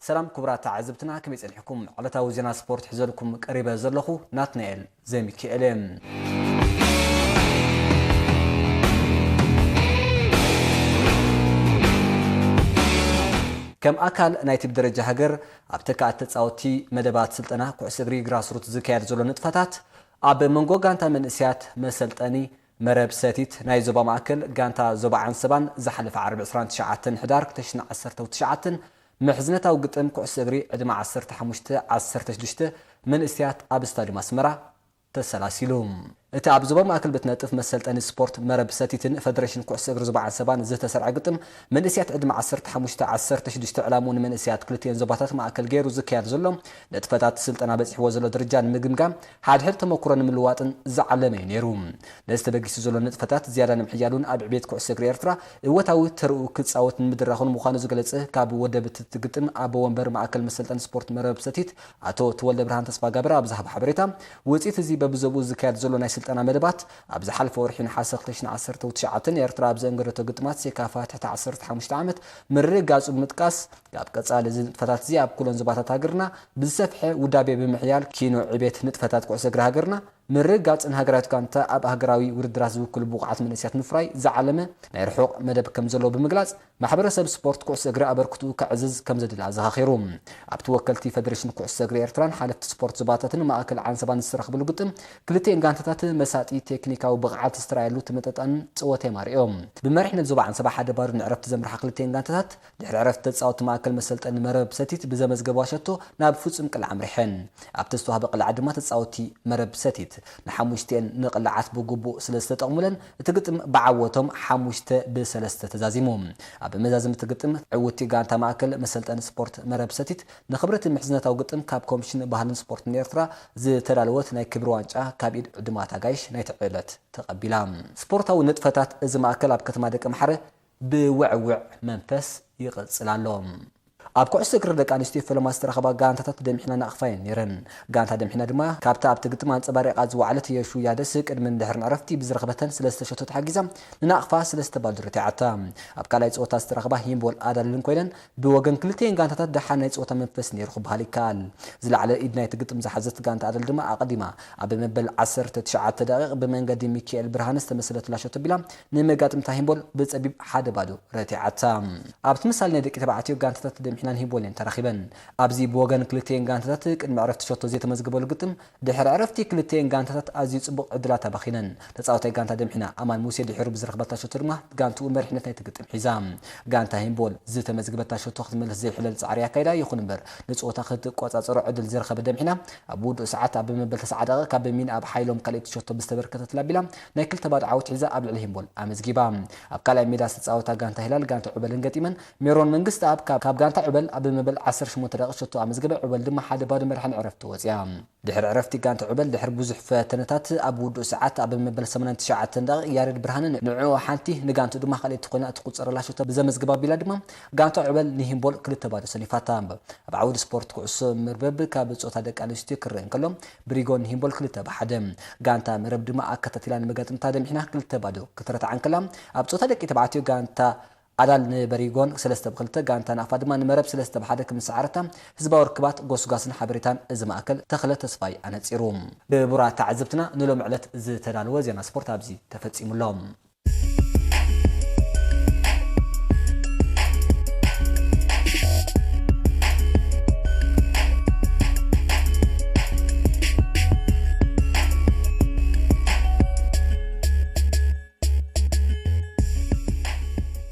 ሰላም ክቡራት ተዓዘብትና፣ ከመይ ጸኒሕኩም? ዕለታዊ ዜና ስፖርት ሒዘልኩም ቀሪበ ዘለኹ ናትናኤል ዘሚካኤል እየ። ከም ኣካል ናይቲ ብደረጃ ሃገር ኣብ ተካእቲ ተጻወትቲ መደባት ስልጠና ኩዕሶ እግሪ ግራስሩት ዝካየድ ዘሎ ንጥፈታት፣ ኣብ መንጎ ጋንታ መንእሰያት መሰልጠኒ መረብ ሰቲት ናይ ዞባ ማእከል ጋንታ ዞባ ዓንሰባን ዝሓለፈ ዓርቢ ዕስራን ትሽዓተን ሕዳር ክልተ ሽሕን ዓሰርተው ትሽዓተን ምሕዝነታዊ ግጥም ኩዕሶ እግሪ ዕድመ ዓሰርተ ሓሙሽተ ዓሰርተ ሽዱሽተ መንእሰያት ኣብ ስታድዩም ኣስመራ ተሰላሲሉ። እቲ ኣብ ዞባ ማእከል ብትነጥፍ መሰልጠኒ ስፖርት መረብ ሰቲትን ፈደሬሽን ኩዕሶ እግሪ ዞባ ዓንሰባን ዝተሰርዐ ግጥም መንእሰያት ዕድመ ዓሰርተ ሓሙሽተ ዓሰርተ ሽዱሽተ ዕላምኡ ንመንእሰያት ክልቲኤን ዞባታት ማእከል ገይሩ ዝካየድ ዘሎ ንጥፈታት ስልጠና በጺሕዎ ዘሎ ደረጃ ንምግምጋም ሓድሕድ ተመኩሮ ንምልዋጥን ዝዓለመ እዩ ነይሩ። ነዚ ተበጊሱ ዘሎ ንጥፈታት ዝያዳ ንምሕያሉን ኣብ ዕቤት ኩዕሶ እግሪ ኤርትራ እወታዊ ተርኡ ክጻወት ንምድራኹን ምዃኑ ዝገለጸ ካብ ወደብቲ ግጥም ኣቦ ወንበር ማእከል መሰልጠኒ ስፖርት መረብ ሰቲት ኣቶ ተወልደ ብርሃን ተስፋጋብር ኣብ ዝሃቦ ሓበሬታ፣ ውጽኢት እዚ በብዞብኡ ዝካየድ ዘሎ ናይ ስልጠና መደባት ኣብ ዝሓለፈ ወርሒ ነሓሰ ክልተ ሽሕን ዓሰርተው ትሽዓተን ኤርትራ ኣብ ዘእንገደቶ ግጥማት ሴካፋ ትሕቲ ዓሰርተ ሓሙሽተ ዓመት ምርግጋጹ ብምጥቃስ፣ ኣብ ቀጻሊ እዚ ንጥፈታት እዚ ኣብ ኩለን ዞባታት ሃገርና ብዝሰፍሐ ውዳቤ ብምሕያል ኪኖ ዕቤት ንጥፈታት ኩዕሶ እግሪ ሃገርና ምርግጋጽን ሃገራዊት ጋንታ ኣብ ሃገራዊ ውድድራት ዝውክሉ ብቑዓት መንእሰያት ምፍራይ ዝዓለመ ናይ ርሑቕ መደብ ከም ዘለዎ ብምግላጽ፣ ማሕበረሰብ ስፖርት ኩዕሶ እግሪ ኣበርክትኡ ከዕዝዝ ከም ዘድሊ ኣዘኻኺሩ። ኣብቲ ወከልቲ ፈደሬሽን ኩዕሶ እግሪ ኤርትራን ሓለፍቲ ስፖርት ዞባታትን ማእከል ዓንሰባን ዝተረኽብሉ ግጥም፣ ክልቲኤን ጋንታታት መሳጢ ቴክኒካዊ ብቕዓት ዝተራእየሉ ተመጣጣኒ ጸወታ እዮም ኣርእዮም። ብመሪሕነት ዞባ ዓንሰባ ሓደ ባዶ ንዕረፍቲ ዘምርሓ ክልቲኤን ጋንታታት፣ ድሕሪ ዕረፍቲ ተጻወትቲ ማእከል መሰልጠኒ መረብ ሰቲት ብዘመዝገባ ሸቶ ናብ ፍጹም ቅልዓ ኣምሪሐን። ኣብቲ ዝተዋህበ ቅልዓ ድማ ተጻወትቲ መረብ ሰቲት ንሓሙሽቲኤን ንቕልዓት ብግቡእ ስለ ዝተጠቕሙለን፣ እቲ ግጥም ብዓወቶም ሓሙሽተ ብሰለስተ ተዛዚሙ። ኣብ መዛዘሚ እቲ ግጥም፣ ዕውቲ ጋንታ ማእከል መሰልጠኒ ስፖርት መረብ ሰቲት ንኽብርቲ ምሕዝነታዊ ግጥም ካብ ኮሚሽን ባህልን ስፖርትን ኤርትራ ዝተዳለወት ናይ ክብሪ ዋንጫ ካብ ኢድ ዕዱማት ኣጋይሽ ናይቲ ዕለት ተቐቢላ። ስፖርታዊ ንጥፈታት እዚ ማእከል ኣብ ከተማ ደቀምሓረ ብውዕውዕ መንፈስ ይቕጽል ኣሎ። ኣብ ኩዕሶ እግሪ ደቂ ኣንስትዮ ፈለማ ዝተረኸባ ጋንታታት ደምሒና ናቕፋ እየን ነይረን። ጋንታ ደምሒና ድማ ካብታ ኣብቲ ግጥም ኣንጸባሪቓ ዝወዓለት የሹ ያደስ ቅድምን ድሕርን ዕረፍቲ ብዝረኸበተን ሰለስተ ሸቶ ተሓጊዛ ንናቕፋ ሰለስተ ባዶ ረቲዓታ። ኣብ ካልኣይ ጸወታ ዝተረኸባ ሂምቦል ኣዳልልን ኮይነን ብወገን ክልቲኤን ጋንታታት ደሓን ናይ ጸወታ መንፈስ ነይሩ ክበሃል ይከኣል። ዝለዓለ ኢድ ናይቲ ግጥም ዝሓዘት ጋንታ ኣዳል ድማ ኣቐዲማ ኣብ መበል ዓሰርተ ትሽዓተ ደቂቕ ብመንገዲ ሚካኤል ብርሃነ ዝተመሰለትላ ሸቶ ኣቢላ ንመጋጥምታ ሂምቦል ብጸቢብ ሓደ ባዶ ረቲዓታ። ኣብ ተመሳሳሊ ናይ ደቂ ተባዕትዮ ጋንታታት ደምሒናን ሂምቦልን ተራኺበን። ኣብዚ ብወገን ክልቲኤን ጋንታታት ቅድሚ ዕረፍቲ ሸቶ ዘይተመዝገበሉ ግጥም፣ ድሕሪ ዕረፍቲ ክልቲኤን ጋንታታት ኣዝዩ ጽቡቕ ዕድላት ኣባኺነን። ተጻዋታይ ጋንታ ደምሒና ኣማን ሙሴ ድሒሩ ብዝረኽበታ ሸቶ ድማ ጋንትኡ መሪሕነት ናይቲ ግጥም ሒዛ። ጋንታ ሂምቦል ዝተመዝገበታ ሸቶ ክትመልስ ዘይሕለል ጻዕሪ ኣካይዳ፣ ይኹን እምበር ንጸወታ ክትቆጻጸሮ ዕድል ዝረኸበ ደምሒና ኣብ ውዱእ ሰዓት ኣብ መበል ተስዓ ደቂቕ ካብ ሚንኣብ ሓይሎም ካልኣይቲ ሸቶ ብዝተበርከተትላ ኣቢላ ናይ ክልተ ባዶ ዓወት ሒዛ ኣብ ልዕሊ ሂምቦል ኣመዝጊባ። ኣብ ካልኣይ ሜዳ ዝተጻወታ ጋንታ ሂላል ጋንታ ዑበልን ገጢመን። ሜሮን መንግስተኣብ ካብ፣ ካብ ጋንታ ዑበል ኣብ መበል ዓሰርተ ሸሞንተ ደቂቕ ሸቶ ኣመዝገበ። ዑበል ድማ ሓደ ባዶ መሪሓ ንዕረፍቲ ወጽያ። ድሕሪ ዕረፍቲ ጋንታ ዑበል ድሕሪ ብዙሕ ፈተነታት ኣብ ውዱእ ሰዓት ኣብ መበል ሰማንያን ትሽዓተን ደቂቕ ያሬድ ብርሃነ ንዕኡ ሓንቲ ንጋንትኡ ድማ ካልኣይቲ ኮይና እትቁጸረላ ሸቶ ብዘመዝግባ ኣቢላ ድማ ጋንታ ዑበል ንሂምቦል ክልተ ባዶ ሰኒፋታ። ኣብ ዓውዲ ስፖርት ኩዕሶ መርበብ ካብ ጾታ ደቂ ኣንስትዮ ክረአ እንከሎ ብሪጎን ሂምቦል ክልተ ብሓደ። ጋንታ መረብ ድማ ኣከታቲላ ንመጋጥምታ ደምሒና ክልተ ባዶ ክትረትዓ እንከላ፣ ኣብ ጾታ ደቂ ተባዕትዮ ጋንታ ኣዳል ንበሪጎን ሰለስተ ብክልተ፣ ጋንታ ናቕፋ ድማ ንመረብ ሰለስተ ብሓደ ክምስዓረታ ህዝባዊ ርክባት፣ ጎስጓስን ሓበሬታን እዚ ማእከል ተኽለ ተስፋይ ኣነጺሩ። ክቡራት ተዓዘብትና፣ ንሎሚ ዕለት ዝተዳለወ ዜና ስፖርት ኣብዚ ተፈጺሙ ኣሎ።